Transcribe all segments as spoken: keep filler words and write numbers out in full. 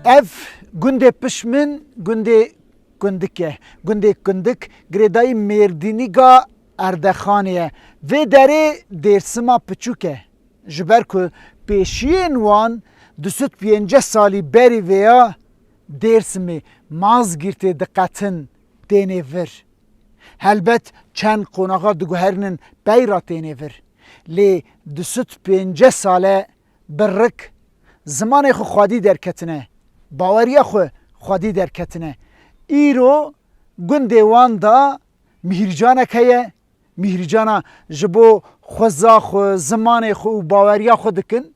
Ev gundê pişmin, gundê Kundik e. Gundê Kundik girêdayî Mêrdînîga Erdexanê ye. Vê derê Dêrsima piçûk e. Ji ber ku pêşiyên wan du sed pêncî salî berî vêya Dêrsimê, Mazgîrtê diqetin tênê vir. Helbet çend qonaxa diguherînin pey ra tênê vir. Lê du sed pêncî sale bi rik zimanê xwe xwedî derketine, baweriya xwe xwedî derketine. Îro gundê wan de mîhrîcanek heye. Mîhrîcana ji bo xweza xwe, zimanê xwe û baweriya xwe dikin.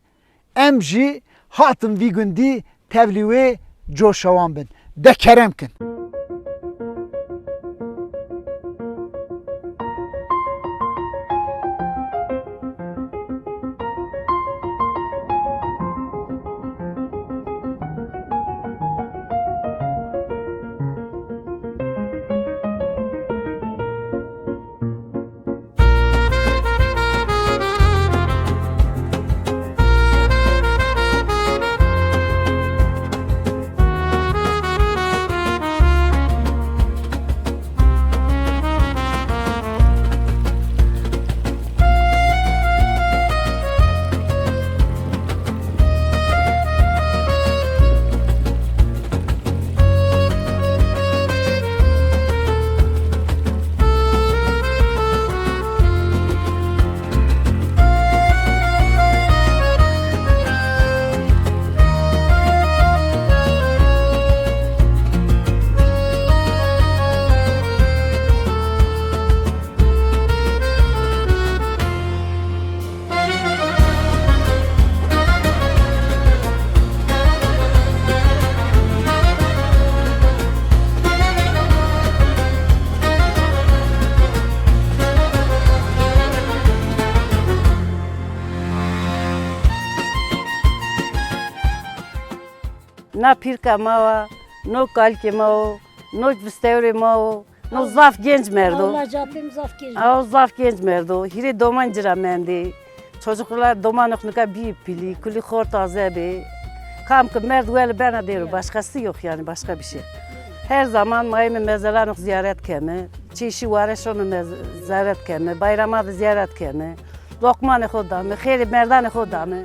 Em jî hatin vî gundî tevlî wê coşa wan bin. De kerem kin. Na pîrka ma wa, no kalkê ma wo, no vistewrê ma wo, no zaf genc merdo. Allah, capim zaf genc. Aw zaf genc merdo. Hîrê doman ci ra mendê. Çocuklar, domanok nika bîyî pîlî, kulî xor taze bê. Kam ki merd weli bena dêro, başkası yok yani, başka bir şey. Her zaman ma ême mezelanok ziyaret keme. Çeşî ware şome mez-, ziyaret keme. Bayrama de ziyaret keme. Loqmanê xo dame, xêrê merdanê xo dame.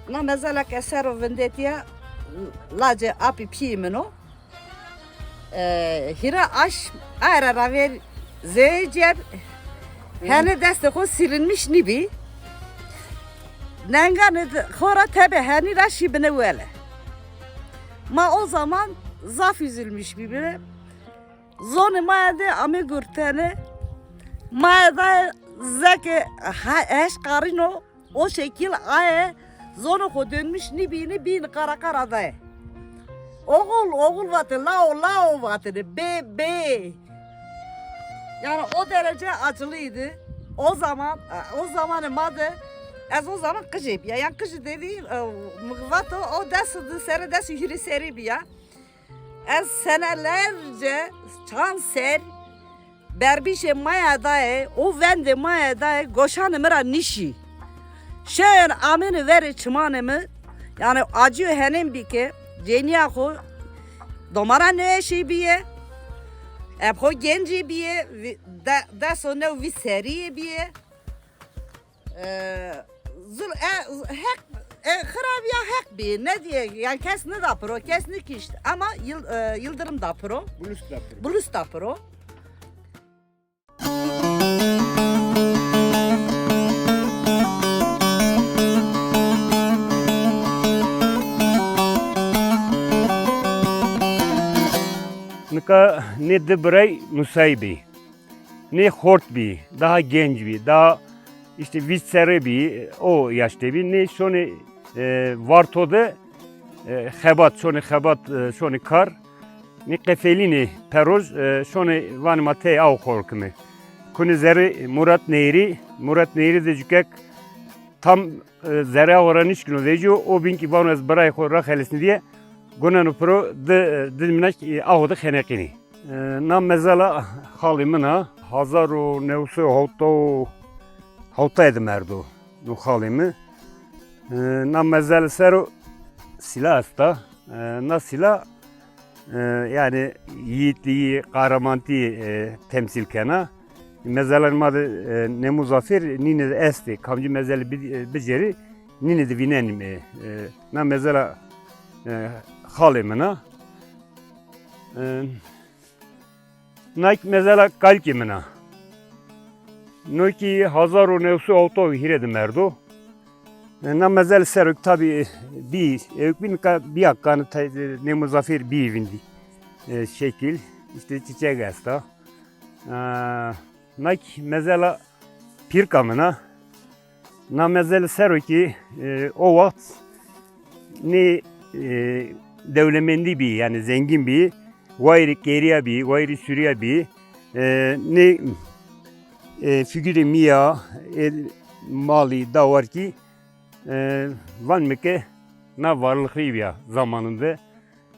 Na mezela ke ser o vindetîya, lacê apî pîyê min o. E, hîrê aşm aye ra ravêr zê cêr, henî destê xo silinmiş nîbî. Nenganê de-, xo ra tebe henî ra şîbine wele. Ma o zaman zaf üzülmüş bîbîne. Zonê ma de ame gurtene. Ma da zeke ha-, heş qarîno. O şekil aye, zonê xo dönmüş nîbîne, bîn qara qara daye. Oğul, oğul vate, lao, lao vatene, bê, bê. Yani o derece acılıydı. O zaman, o zamanê ma de, ez o zaman qijê bîya. Yani qijê dedî, e, mi vato, o dest di, sere dest hîrê serî bîya. Ez senelerce çand ser berbîşê maya daye, o vendê maya daye, goşanê mi ra nîşî. Şeyen amêne verê çimanê mi, yani acîyo henên bî ke, cênîya xo domana nêweşî bîye, eb xo gencî bîye, vî-, de-, des û new vîst serî yê bîye. E, zul-, e, heq, e, xirabîya heq bî, ne dîye, yani kes nida piro, kes nikişt, ama Yıl-, e, Yıldırım da piro. Bulus da piro. Bulus da piro. Nika nê di birey musayî bî. Nê xort bî, daha genc bî, daha îşte vîst serre bî, o yaş de bî. Nê şonê, e, Varto de, e, xebat, şonê xebat, e, şonê kar. Nê qefelînê peroj, e, şonê vanê ma tey aw xorkime. Kunê zerrê Murat Neyîrî, Murat Neyîrî de cukek tam, e, zerrê aw ra nişkîno vecîyo, o bîn kî vano ez birayê xo raxelisnî diye, guneno piro di, di minak, e, aw de xeneqînî. E, na mezela xalê min a, hezar û new sey û hewta û hewtay de merdo no xalê mi. E, na mezele ser o sîla esta. E, na sîla, e, yanî yiğitliği, kahramanlığı, e, temsil kena. Mezelanê ma de, e, nêmû zafêr nîne de estê. Kamcî mezele bi-, e, bicêrî, nîne de vînenîme. E, na mezela, e, xalê min a. E, na kî mezela kalikê min a. No kî hezar û new sey û hewta û hîrê de merdo. E, na mezele ser o kî tabî bî, ewk bî nika bîya kanî te-, nêmû zafêr bî vindî. E, şekil, îşte çîçek esta. E, na kî mezela pîrka min a. Na mezele ser o kî, e, o wext nê, e, dewlemendî bî, yanî zengîn bî, wayîrê kêrîya bî, wayîrê sûrîya bî, e, nê, e, fîgurê mîya, e, malî, dawar kî, e, vanîme ke na varlıqlî bîya zamanında.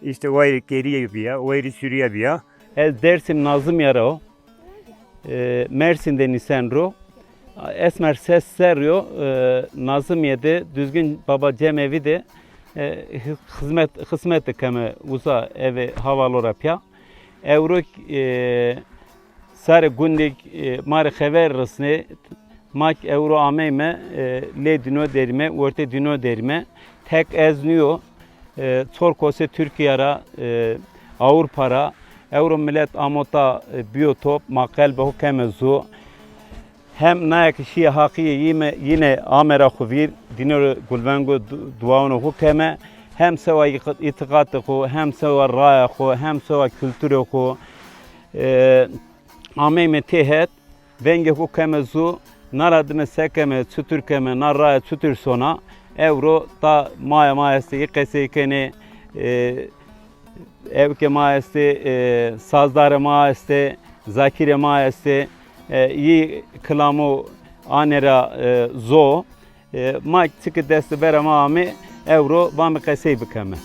Îşte wayîrê kêrîye bîya, wayîrê sûrîye bîya. Ez Dêrsim Nazimîye ra wo. E, Mersîn de nîsen ro. Esmer ses ser yo, e, Nazimîye de Düzgün Baba Cemevi de, e, xizmet, xizmet de keme uza eve havalo ra pîya. Ewro, e, sarê gundêk, e, ma rê xever risnê. Ma kî ewro ameyme, e, lê dîno derîme, ortê dîno derîme. Tek ez nîyo, e, çor kosê Tirkîya ra, e, Ewropa ra, ewro milet amo ta, e, bîyo top, ma qelbê xo keme zu. Hem naye ke şîye Haqîye yîme, yîne ame ra xo vîr, dîno rê gulveng û du-, duaunê xo keme, hem sewa îq-, îtîqatê xo, hem sewa raya xo, hem sewa kulturê xo, e, ameyme têhet, vengê xo keme zu, na ra dime se keme, çitur keme, na raye çitur sona, ewro ta maya ma estê, yî qesey kenê, e, ewkê ma estê, e, sazdarê ma estê, zakîrê ma estê, e, yî kilamo anê ra, e, zo. E, ma çike dest vera ma amê, ewro vame qesey bikeme.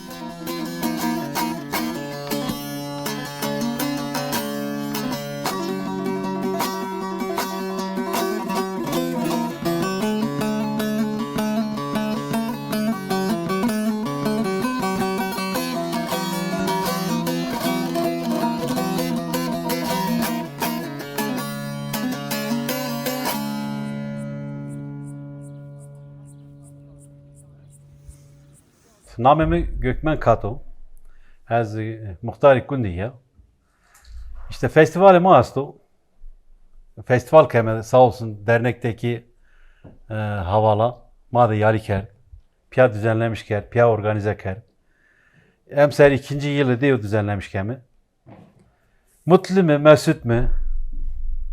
Namê mi Gökmen Kato. Ez, e, muxtarê gundî ya. Îşte festîvalê ma esto. Festîval keme, sağ olsun dernekteki, e, havala ma de yalî kerd. Pîya düzenlemiş kerd, pîya organize kerd. Emser ikinci yılı diyor düzenlemiş keme. Mutlu mi, mesut mi?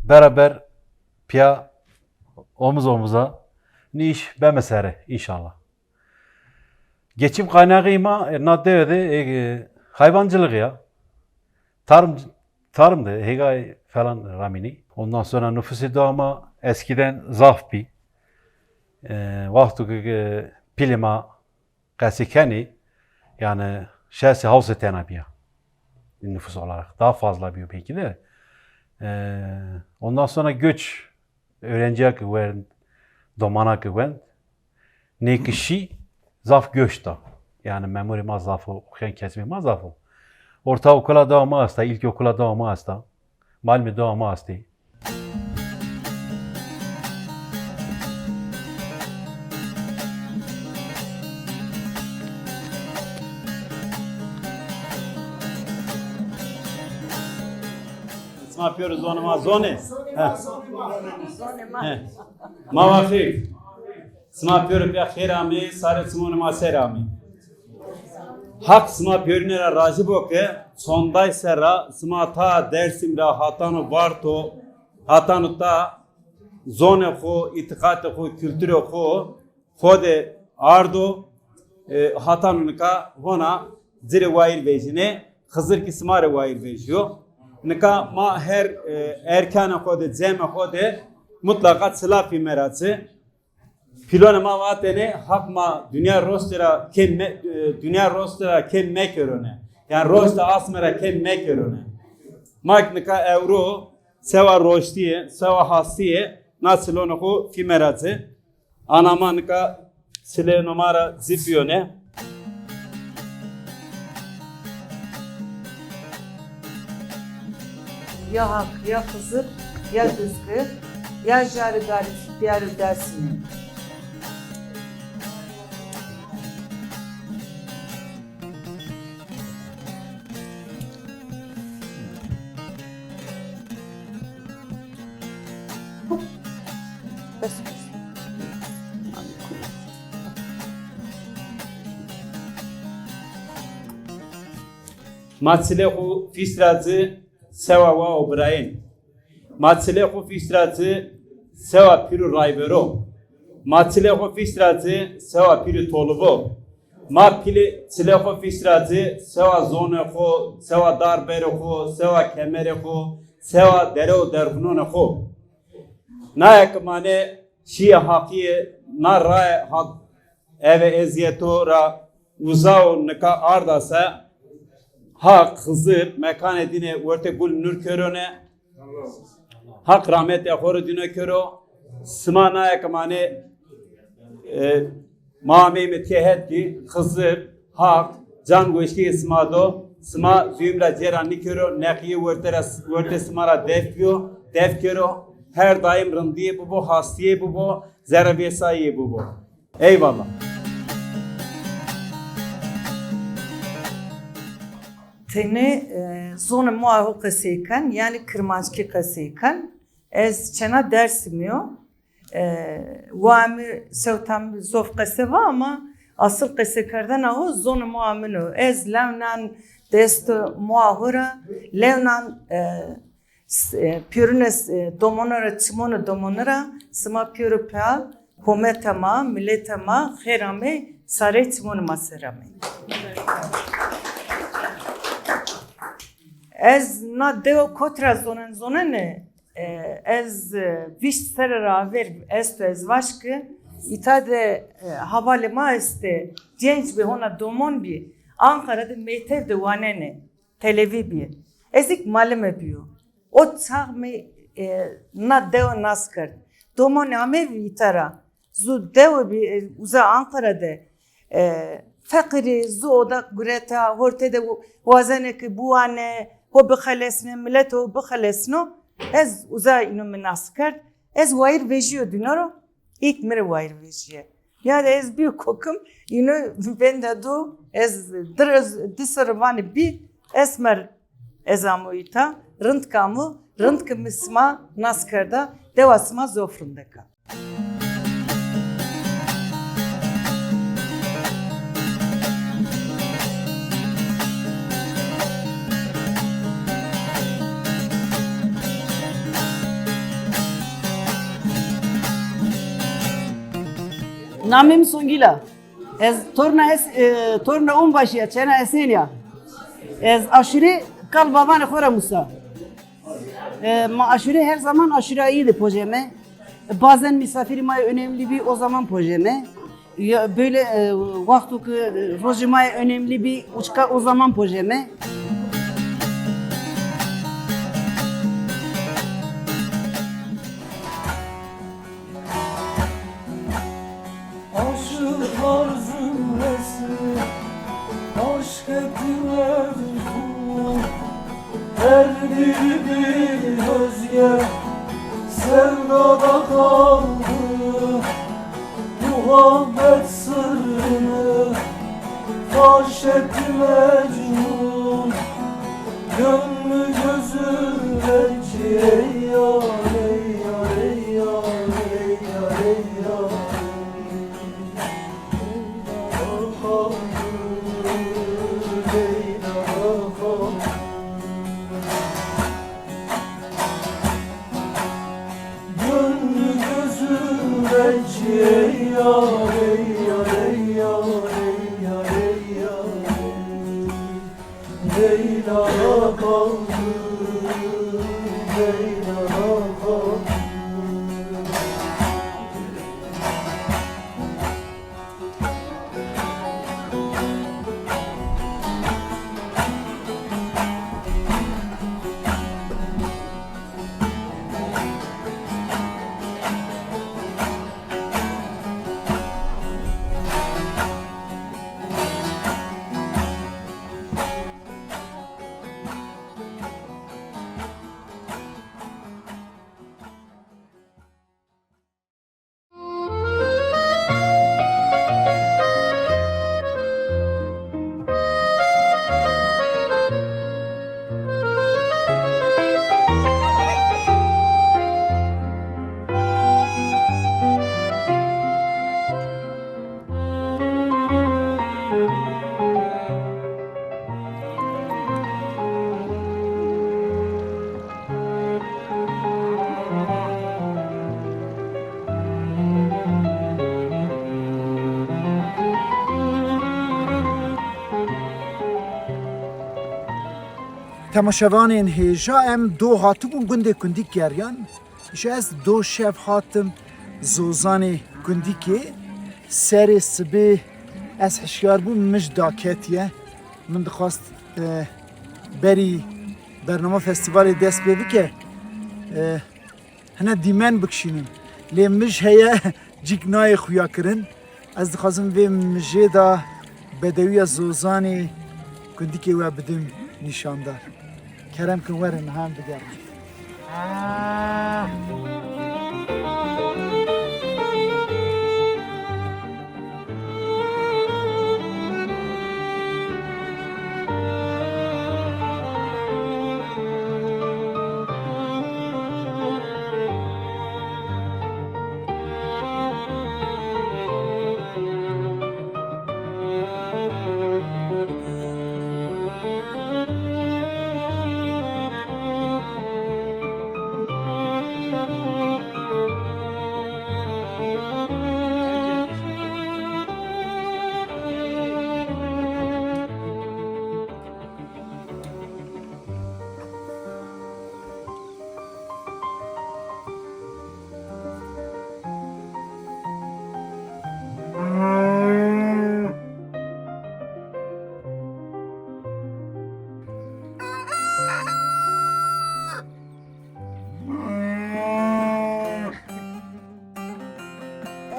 Beraber pîya omuz omuza nîş beme sere înşallah. Geçim kaynağı ma, e, na dewe de, e, e, hayvancılık ya. Tarım, tarım de, hêgay falan ramînî. Ondan sonra nüfusu da ama eskiden zaf bî. E, wexto ke, ke pîlê ma qesî kenî, yani şêst hewt tena bîya. Nüfus olarak daha fazla bîyo belki de. E, ondan sonra göç, öğrenciye ki wend, domana ki wend, nêkişî zaf göç da. Yani memurê ma zaf o, okuyan kesimê ma zaf o. Ortaokula dewa ma esta, ilkokula dewa ma esta, malimê dewa ma estê. Sima pêro zonê ma zonê? He. He. Ma va xêr. Sima pêro pîya xêr amê, sarê çimonê ma ser amê. Haq sima pêrune ra razî bo ke çonday serra sima ta Dêrsim ra hatano Varto, hatano ta zonê xo, îtîqatê xo, kulturê xo xo de ardo, e, hatano nika hona ci rê wayîr vejînê, Xizir kî sima rê wayîr vejîyo. Nika ma her, e, erkanê xo de, cemê xo de mutlaqa çilafîme ra ci. Pîlonê ma vatêne, Haq ma dinya rostî ra kêm me-, e, dinya rostî ra kêm mekerone. Yanî rostê asme ra kêm mekerone. Ma nika ewro sewa roştîye, sewa hastîye, na çilonê xo fîme ra ci. Ana ma nika çilê numara ci bîyone. Ya Haq, ya Xizir, ya Duzgi, ya Jarî Garîb, Dîyarê Dêrsimî. Ma çilê xo fîst ra ci sewa wa o birayên. Ma çilê xo fîst ra ci sewa pîr û rayvero. Ma çilê xo fîst ra ci sewa pîr û tolivo. Ma pîlê çilê xo fîst ra ci sewa zonê xo, sewa darberê xo, sewa kemerê xo, sewa dere û derxunonê xo. Naye ke manê şîye Haqîye, na raye Haq eve ezîyeto ra uza û nika arda se, Haq Xizir mekanê dîne wertê gul nur kerone. Haq rametê xo ro dîne kero. Sima naye ke manê, e, ma ameyme tîye het kî Xizir, Haq, can weştîye sima do. Sima zûyim ra cêra nîkero, neqîye wertê ra, wertê sima ra def bîyo, def kero. Her daîm rindîye bibo, hastîye bibo, zerrê vêsayîye bibo. Eyvallah. Tenê, e, zonê ma ho qesey ken, yanî kirmanckî qesey ken. Ez çêna Dêrsimî yo. E, waa mi, sewta mi zof qese va ama asil qesekerdena ho zonê moa min o. Ez lewnan destê moa ho ra, lewnan, e, s-, e, pêrune, e, domonu ra, çimonu domonu ra, sima pêro pêal, hometa ma, mileta ma, xêr amey, sarey çimonu ma ser amey. Ez na dewo kot ra zonen zonene, e, ez, e, vîst serre ra aver esto ez vaş ke, îta de, e, havalê ma estê, cenc bî, hona domon bî, Anqara de meytev de wanenê. Televî bî. Ez îk malime bîyo. O çax mi, e, na dewe nas kerd. Domonî amey vî îta ra. Zu dewe bî, e, uza Anqara de. E, feqîrî, zu oda gureta, horte de wa-, wazenê ke biwane, ho bixelesne, milet ho bixelesno. Ez uza îno mi nas kerd. Ez wayîr vejîyo dîno ro, îk mi rê wayîr vejîye. Ya de ez bîyo kokim, îno venda do, ez di roz, di serre vanê bî, esmer ez amo îta, rind ke amo, rind ke mi sima nas kerda, dewa sima zof rindek a. Namê mi Songîl a. Ez torna Es-, e, torna Onbaşî ya, çêna Esenî ya. Ez aşure kal babanê xo ra musa. E, ma aşure her zaman aşure ayî de pojeme. Bazen misafirî ma yê önemli bî, o zaman pojeme. Ya, böyle, e, wexto ke, e, rojê ma yê önemli bî, uçka o zaman pojeme. Aşıklar zümresi, aşk etti mecnun. Her biri bir özge sevdada kaldı. Muhabbet sırrını faş etti Mecnun. Gönlü gözü renkli ey yar, ey yar, ey yar, ey yar, ey yar. Gönlü gözü renkli ey yar, ey yar, ey yar, ey yar, ey yar. Leyla'ya kaldı, Leyla'ya kaldı. Temaşevanên hêja, em do hatibûn gundê Gundîk geriyan. Îşte ez do şev hatim zozanê Gundîkê. Serê sibê ez hişyar bûm, mij daketiye. Min dixwast, e, berî bernama festîvalê dest pê bike, e, hina dîmen bikişînim. Lê mij heye cîk nayê xuya kirin. Ez dixwazim vê mijê de bedewiya zozanê Gundîkê we bidim nîşandar. Kerem kin werin niha em bigerin.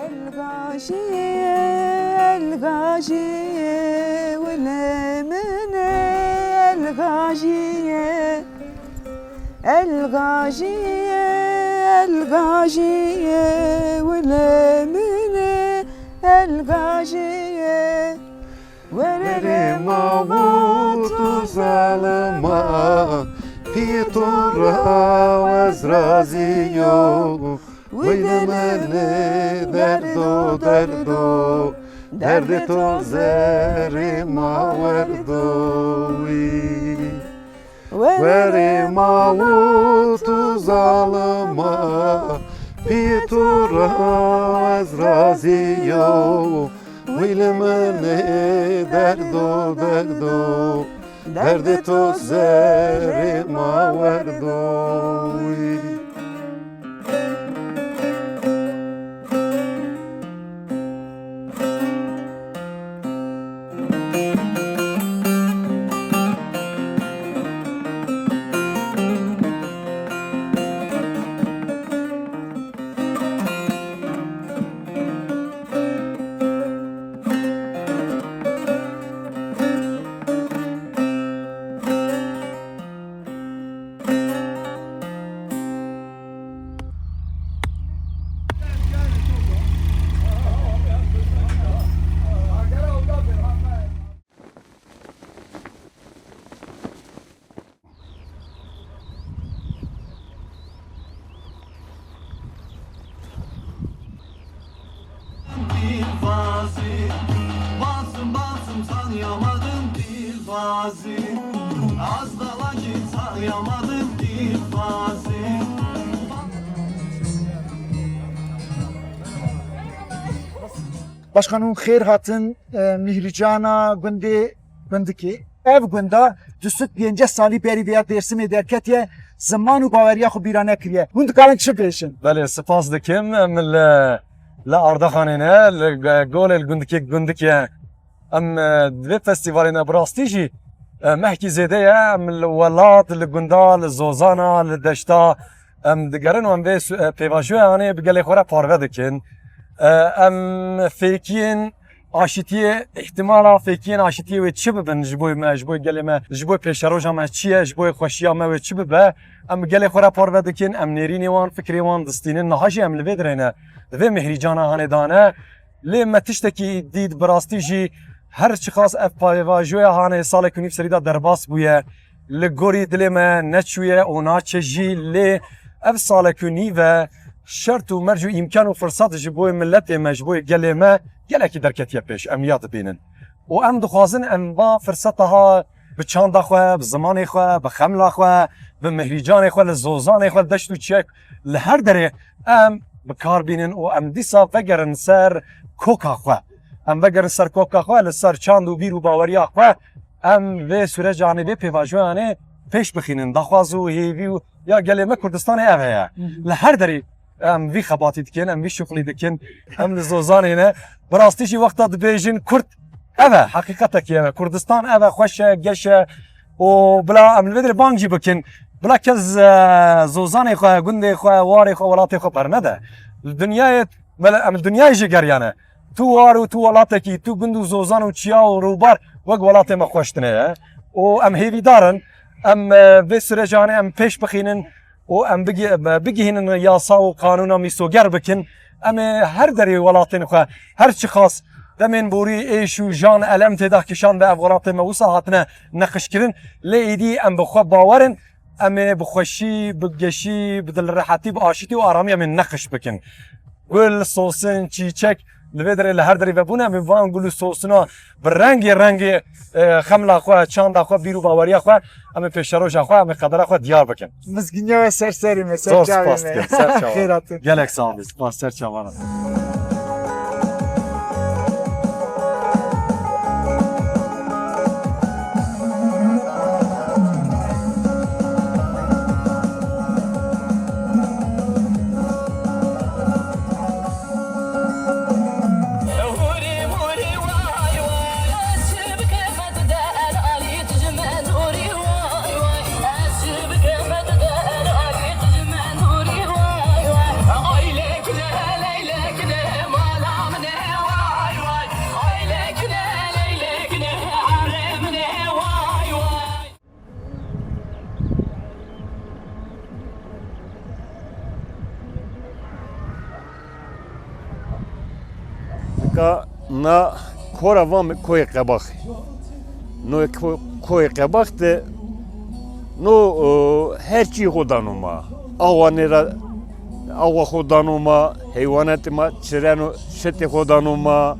El gajî, el gajî, wilê min ê, el gajî. El gajî, el gajî, wilê min ê, el gajî. Werê ma û tu zalima, pî to ra ez razî yo. Wilê min ê derdo, derdo, derdê to zerrê ma werdo wî. Werê ma û tu zalima, pî to ra ez razî yo. Wilê min ê derdo, derdo, derdê to zerrê ma werdo wî. Dilbazî, bazım bazım tanıyamadım Dilbazî. Az dala ki tanıyamadım Dilbazî. Başkanım, xêr hatin, e, Mihrîcana gundê Gundikê. Ev gunda du sed pêncî salî berî vêya Dêrsimê derketiye, ziman û baweriya xwu bîra nekiriye. Hûn dikarin çi bêjin? Belê, spas dikim. Em li, li Ardaxanê ne, li golê li Gundikê, Gundikê. Em, e, di vê festîvalê ne bi rastî jî, e, mehkî zêde ye. Em li welat, li gunda, li zozana, li deşta, em digerin û em vê su-, e, pêvajoya hanê bi gelê xwe re parve dikin. E, em fêkiyên aşitiyê, îhtimala fêkiyên aşitiyê wê çi bibin ji bo me, ji bo gelê me, ji bo pêşeroja me çi ye, ji bo xweşiya me wê çi bibe, em bi gelê xwe re parve dikin, em nêrînê wan, fikrê wan distînin. Niha jî em li vê dirê ne, di vê mihrîcana hanê de ne. Lê me tiştekî dît, bi rastî jî her çiqas ev pêvajoya hanê salek û nîv serî de derbas bûye, li gorî dilê me neçûye û naçe jî, lê ev salek û nîve şert û merc û îmkan û firsat ji bo miletê me, ji bo gelê me gelekî derketiye pêş, em ya dibînin. Û em dixwazin em va firseta ha bi çanda xwe, bi zimanê xwe, bi xemla xwe, bi mihrîcanê xwe, li zozanê xwe, li deşt û çiyek, li her derê em bi kar bînin û em dîsa vegerin ser koka xwe. Em vegerin ser koka xwe, li ser çand û bîr û baweriya xwe. Em vê sûrecanê, vê pêvajoyanê pêş bixînin, daxwaz û hêvî û ya gelê me Kurdistanê ev heye. Li her derî em vî xebatî dikin, em vî şuxlî dikin, em li zozanê ne. Bi rastî jî wexta dibêjin Kurd, ev e, heqîqetekî ev e. Kurdistan ev e, xweş e, geş e. Û bila em li vê derê bang jî bikin. Bila kes, e, zozanê xwe, gundê xwe, warê xwe, welatê xwe bernede. Li dinyayê, mele-, em li dinyayê jî geriyane. Tu war û tu welatekî, tu gund û zozan û çiya û rûbar wek welatê me xweş tine ye. Û em hêvîdar in, em, e, vê sürecanê em pêş bixînin û em bigi-, e, bigihînin yasa û qanûna mîsoger bikin. Em ê her derê welatên xwe, her çiqas demên borî êş û jan elem têda kişan ve ev welatê me wisa hatine neqişkirin. Lê êdî em bi xwe bawer in, em ê bi xweşî, bi geşî, bi dilrehetî, bi aşitî û aramî em ê neqiş bikin. Gul, sosin, çîçek, li vê derê li her derê vebûne, em ê van gul û sosina bi rengê rengê, e, xemla xwe, çanda xwe, bîr û baweriya xwe, em ê pêşeroja xwe, em ê qedera xwe diyar bikin. Mizgîniya we ser serê me, ser çavê me. Zor spas dikim, ser çavan. Xêr hatin. Gelek sağ ol, spas, ser çavan. Nika na ko ra vame Koyê Qebaxî. No ko-, Koyê Qebax de no, e, her çî xo dano ma. Awanê ra awa xo dano ma, heywanatê ma çireno, şitê xo dano ma.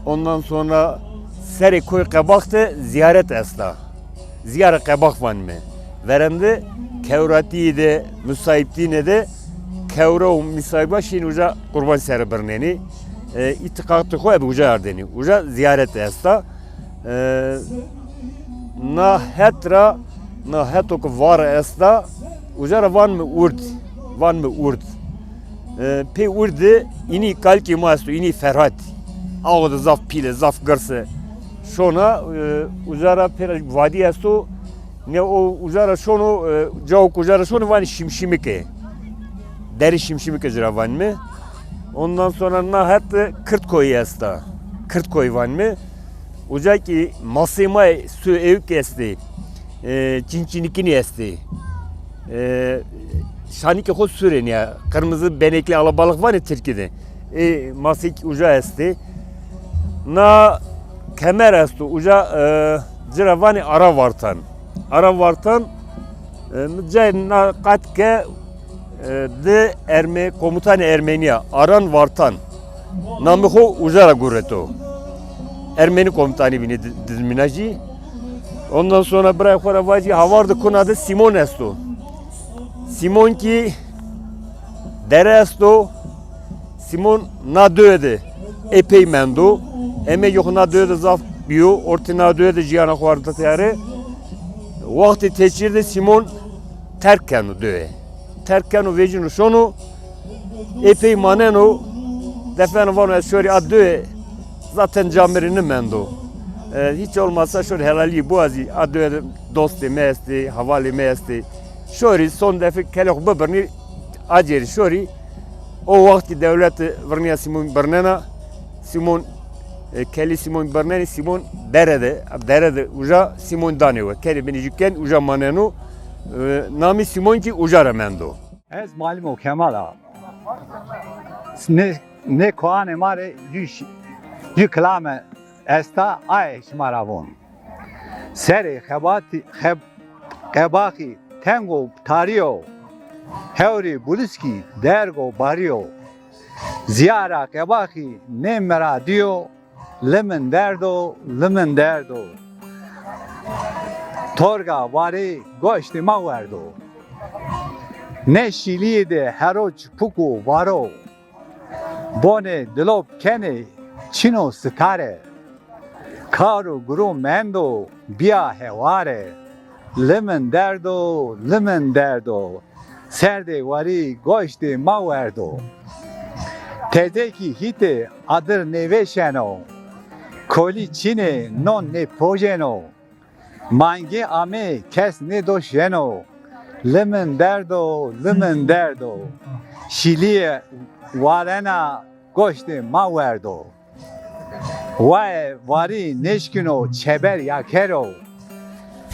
Ondan sonra serê Koyê Qebax de ziyaret esta. Ziyara Qebax vanîme. Verende kewratîyê de, musaîbtîne de kewra û musaîba şîn uca qurban sere birnenî. E, îtîqatê xo ebe uca ardenî. Uca ziyaret esta. E, na het ra, na heto ke var esta, uca ra vanme Urd. Vanme Urd. E, pê Urd de înî kalikê ma esto, înî Ferhat. Awa de zaf pîl e, zaf girs e. Şona, e, uca ra pêra vadî esto. Ne o uca ra şono, e, cawo ke uca ra şono vanê Şimşîmike. Derê Şimşîmike ci ra vanîme. Ondan sonra na het de Kirdkoyî esta. Kirdkoyî vanîme. Uca kî masê ma yê, su ewk estê. E, çinçinikînî estê. E, şanikê xo sûrê nîya. Qirmizî benekli alabalık vanê tirkî de. E, masê kî uca estê. Na kemer esto. Uca, e, ci ra vanê Ara Vartan. Ara Vartan, e, mi cayê na qat ke, e, di Erme-, komutanê Ermenîya, Aran Vartan. Namê xo uca ra gureto. Ermenî komutanî bînî di-, dizmîna jî. Ondan sonra birayê xo ra vacî, havar de kuna de Sîmon esto. Sîmon kî dere esto. Sîmon na dewe de epey mendo. Emegê xo na dewe de zaf bîyo. Ortê na dewe de jîyana xo arda teyare. Wextê teçhîr de Sîmon terk keno dewe. Terk keno, vecîno şono. Epey maneno. Defeno vano ez şorî a dewe, zaten ca mi rê nimendo. E, hiç olmazsa şorî helalî biwazî. A dewe de dostê mi estê, hevalê mi estê. Şorî son defe kelê xo bibirnî, acerî şorî. O wextî dewlete virnîya Sîmon birnena. Sîmon, e, kelê Sîmon birnenî, Sîmon dere de, dere de uca Sîmon danê we. Kenê binê jû ken uca maneno. E, namê Sîmon kî uca ra mendo. Ez Malimo Kemal a. Nê, nê koanê ma rê jû ş-, jû kilame esta, aye şima ra von. Serê xebatî-, xeb-, Qebaxî teng û tarî yo, hewrî bulîskî derg û barî yo. Ziyara Qebaxî nê miradî yo, limin derd o, limin derd o. Torga varê goştê ma werd o. Nê şîlîyê de hero çipik û varo. Bonê dilop kenê çin û sitare. Kar û guro mendo bîya heware. Limin derdo, limin derdo, serdê warî goştê ma werdo. Tezekî hîtê adir nêvêşeno, kolî çinê non nêpojeno. Mangê amê kes nêdo şeno, limin derdo, limin derdo, şîlîye warena goştê ma werdo. Waye warî nêşkîno çeber yakero,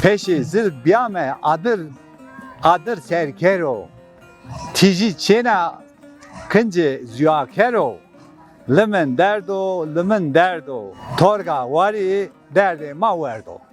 peşê zil bîyame adir, adir serkero, tîjî çêna kincê zuyakero, limin derdo, limin derdo, torga warî derdê ma werdo.